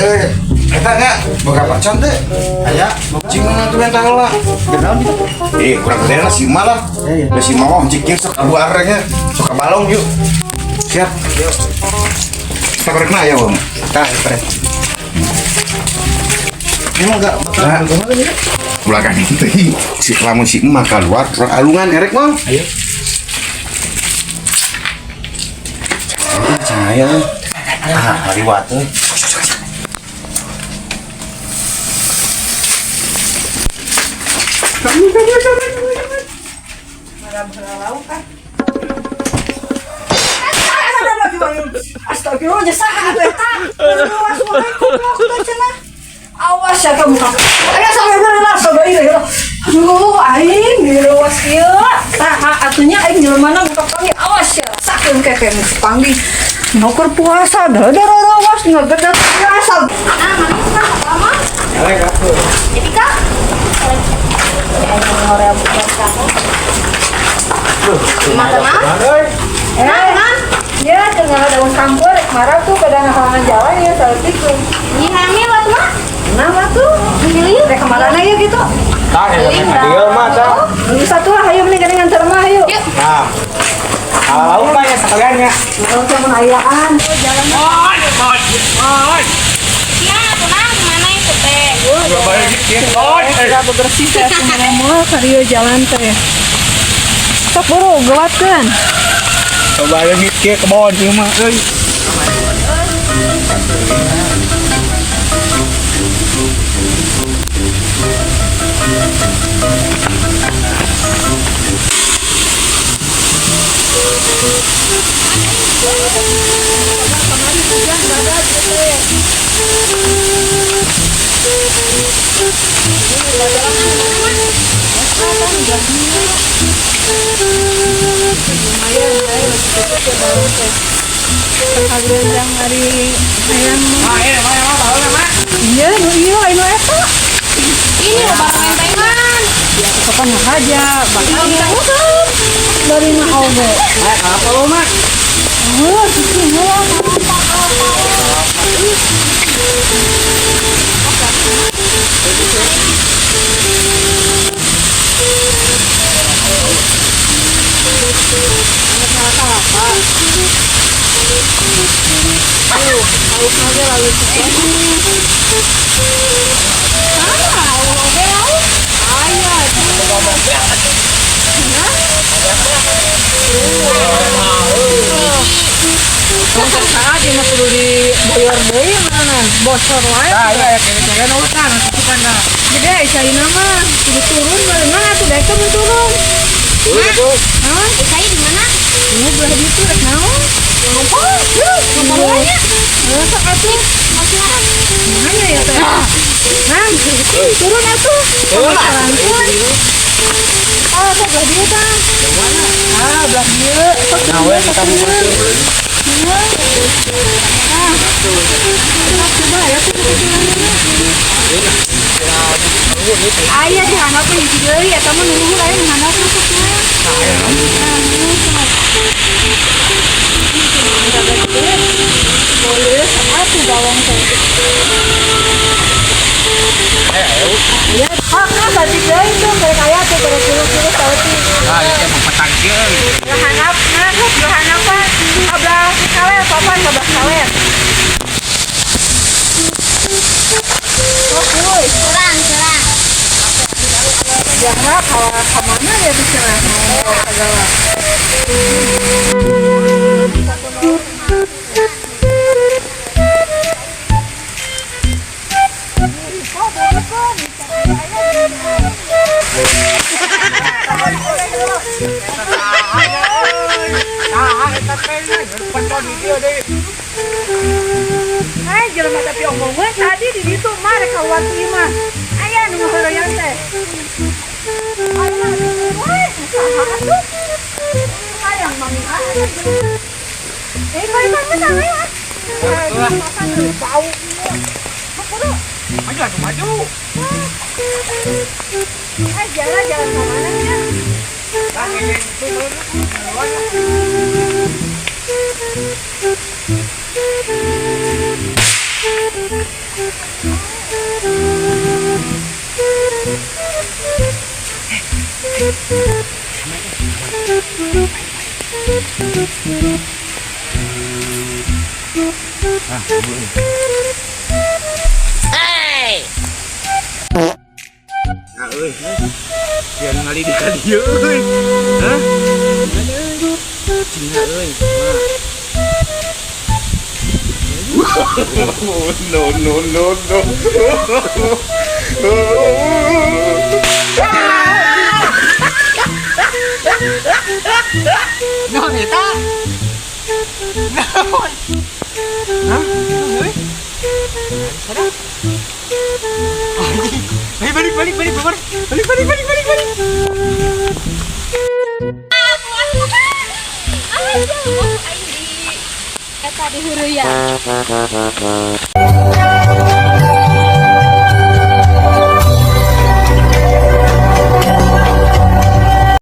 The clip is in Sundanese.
Euy. Eta nya boga pacon teh. Aya. Cing mana tuh minta heula. Kenaon gitu? Eh, kurang gede lah si Emak lah. Iya, iya. Da si Emak mah cik sok kaluar nya. Sok kabalong yuk. Siap. Kita korekna ya, Bang. Tah, keren. Ini mah enggak bakal Nah. kumaha gitu. Belakang itu si lamun si emak keluar urang alungan erek mah. Ayo. Cahaya. Ah, kaliwat euy. Astagfirullah, saha atuh eta? Awas wae goblok teh cenah. Awas ya kamu kamu. Aya astagfirullah, astagfirullah. Aduh, aing dilewas kieu. Tah atunya aing jelema muka panggil awas ya. Sakeun keke nu panggil. Noker puasa, dah dah awas ngagedet biasa. Nah, mana sih lama? Jadi kak, makan Eh, ya cenah daun sampeu rek marah tuh pada ngahalangan jalan ya saeutik tuh. Ini hamil atau mah? Nah, tuh. Rek kamarana ya gitu. Tah, ya dieu mah tah. Ini satu lah, ayo mending gandeng nganter mah ayo. Yuk. Nah. Kalau lauk mah ya sekalian ya. Kalau saya mau ayaan. Nah, tuh nah, kemana itu teh? Sudah bebersih saya semuanya mau karieu jalan teh. Sok buru gewatkeun. Coba lagi ke kebon ieu mah euy. Kagreun yang hari hayang. Iya, nu ieu lain nu eta. Ini loh barang mentengan. Ya kapan aja, bakal kita usap. Dari mah oge. Apa lu mah? Heuh, kitu heula. Saat ini mah kudu diboyor deui mana bocor wae. Tah, iya ya kene-kene urusan asupan nah. Gede caina mah kudu turun barengan atuh daek teh mun turun. Tuh, Hah? Eh, saya di mana? Ini belah ditu rek naon? Ngompol. Ngompol nya. Heuh, sok atuh. Mana ya teh? Nah, turun atuh. Turun lah. Oh, sok belah dieu tah. Ah, belah dieu. Sok Nah, we kita buka. Nah, coba ya tuh Aya di handap mah hiji deui eta mah nu luhur aya nu handap mah sok nya. Nah, sok. Boleh sama tuh bawang teh. Ya, ah, ah, batik deui tuh karek aya tuh karek kilo-kilo saeutik. Nah, ieu teh petang kieu. Belah handap, nah, sok belah handapan. Kabelah kaler, papan kabelah kaler. Sok euy. Kurang, kurang. Jangan kalau kemana ya bisa mau segala. Tah, eta teh penton di dieu deui. Hai, jelema tapi omongan tadi di ditu mah rek keluar ti imah. Aya nu ngahoreyan teh. Aya mah wae, saha atuh? Hayang mami ah. Eh, kau imah mah saha ya? Bau. Kudu. Maju atuh maju. Eh, jalan-jalan ke mana ya? Tah, ngejeng itu Nah, euy. Jangan ngali di ka dieu euy. Hah? Cina euy. No, no, no, no. Naon eta? Naon? Hah? Euy. Sadar. Anjing. Ayo balik, balik, balik, balik. Balik, balik, balik, balik, balik. Aduh, aing di eta di hureuyan.